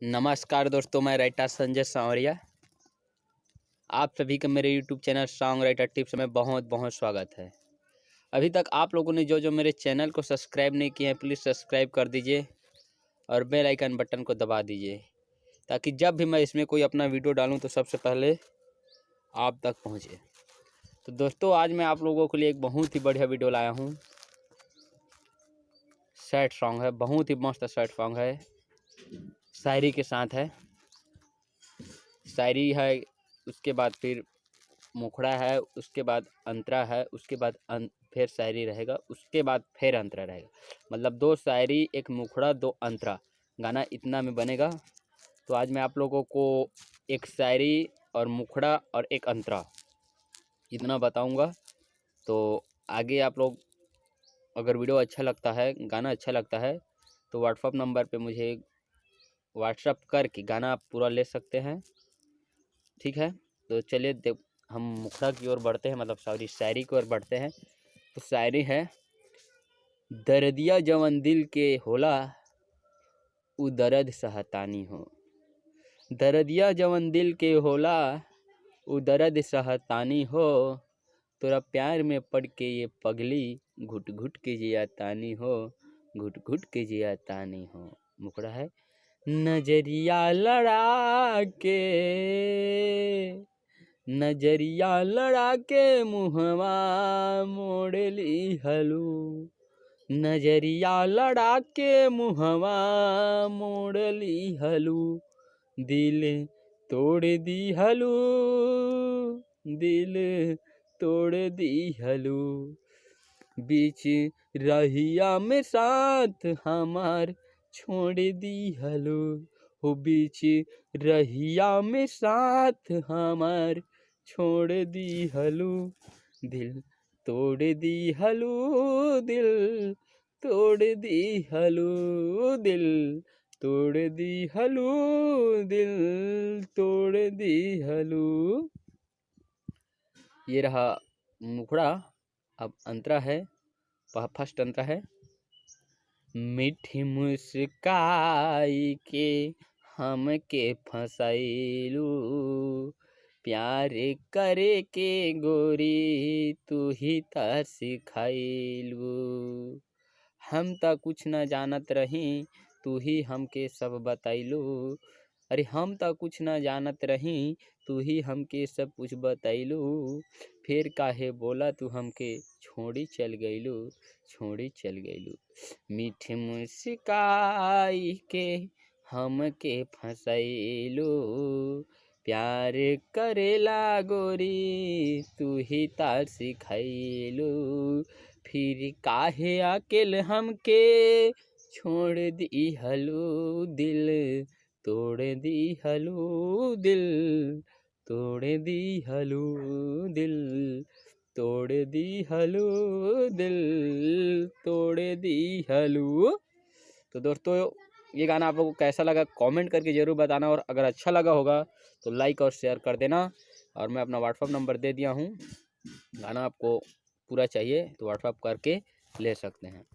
नमस्कार दोस्तों, मैं राइटर संजय सांवरिया। आप सभी का मेरे YouTube channel song writer tips में बहुत बहुत स्वागत है। अभी तक आप लोगों ने जो जो मेरे चैनल को सब्सक्राइब नहीं किए हैं, प्लीज़ सब्सक्राइब कर दीजिए और बेल आइकन बटन को दबा दीजिए, ताकि जब भी मैं इसमें कोई अपना वीडियो डालूँ तो सबसे पहले आप तक पहुँचे। तो दोस्तों, आज मैं आप लोगों के लिए एक बहुत ही बढ़िया वीडियो लाया हूँ। सैड सॉन्ग है, बहुत ही मस्त सैड सॉन्ग है, शायरी के साथ है। शायरी है, उसके बाद फिर मुखड़ा है, उसके बाद अंतरा है, उसके बाद फिर शायरी रहेगा, उसके बाद फिर अंतरा रहेगा। मतलब 2 शायरी, 1 मुखड़ा, 2 अंतरा, गाना इतना में बनेगा। तो आज मैं आप लोगों को एक शायरी और मुखड़ा और एक अंतरा इतना बताऊंगा। तो आगे आप लोग अगर वीडियो अच्छा लगता है, गाना अच्छा लगता है, तो व्हाट्सअप नंबर पे मुझे व्हाट्सअप करके गाना आप पूरा ले सकते हैं, ठीक है। तो चलिए हम मुखड़ा की ओर बढ़ते हैं, मतलब सॉरी शायरी की ओर बढ़ते हैं। तो शायरी है, दर्दिया जवन दिल के होला उ दर्द सहतानी हो। दर्दिया जवन दिल के होला उ दर्द सहतानी हो। तोरा प्यार में पड़ के ये पगली घुट घुट के जिया तानी हो, घुट घुट के जिया तानी हो। मुखड़ा है, नजरिया लड़ा के, नजरिया लड़ा के मुहवा मोड़ ली हलू। नजरिया लड़ा के मुहवा मोड़ ली हलू। दिल तोड़ दी हलू, दिल तोड़ दी हलू। बीच रहिया में साथ हमार छोड़ दी हलू। हो बीच रहिया में साथ हमार छोड़ दी हलू। दिल तोड़ दी हलू, दिल तोड़ दी हलू, दिल तोड़ दी हलू, दिल तोड़ दी हलू। ये रहा मुखड़ा। अब अंतरा है, फर्स्ट अंतरा है, मीठी मुस्काई के हमके फसैलू। प्यार करे के गोरी तू ही त सिखैलू। हम त कुछ न जानत रही तू ही हमके सब बतैलू। अरे हम त कुछ न जानत रही तू ही हमके सब कुछ बतैलू। फिर काहे बोला तू हमके छोड़ी चल गईलू, छोड़ी चल गईलू। मीठी मुस्काई के हमके फसैलू। प्यार करेला गोरी तू ही ता सिखैलू। फिर काहे अकेले हमके छोड़ दी हलू। दिल तोड़ दी हलू, दिल तोड़ दी हलू, दिल तोड़ दी हलू, दिल तोड़ दी हलू। तो दोस्तों, ये गाना आप लोगों को कैसा लगा कमेंट करके ज़रूर बताना, और अगर अच्छा लगा होगा तो लाइक और शेयर कर देना। और मैं अपना व्हाट्सअप नंबर दे दिया हूँ, गाना आपको पूरा चाहिए तो व्हाट्सअप करके ले सकते हैं।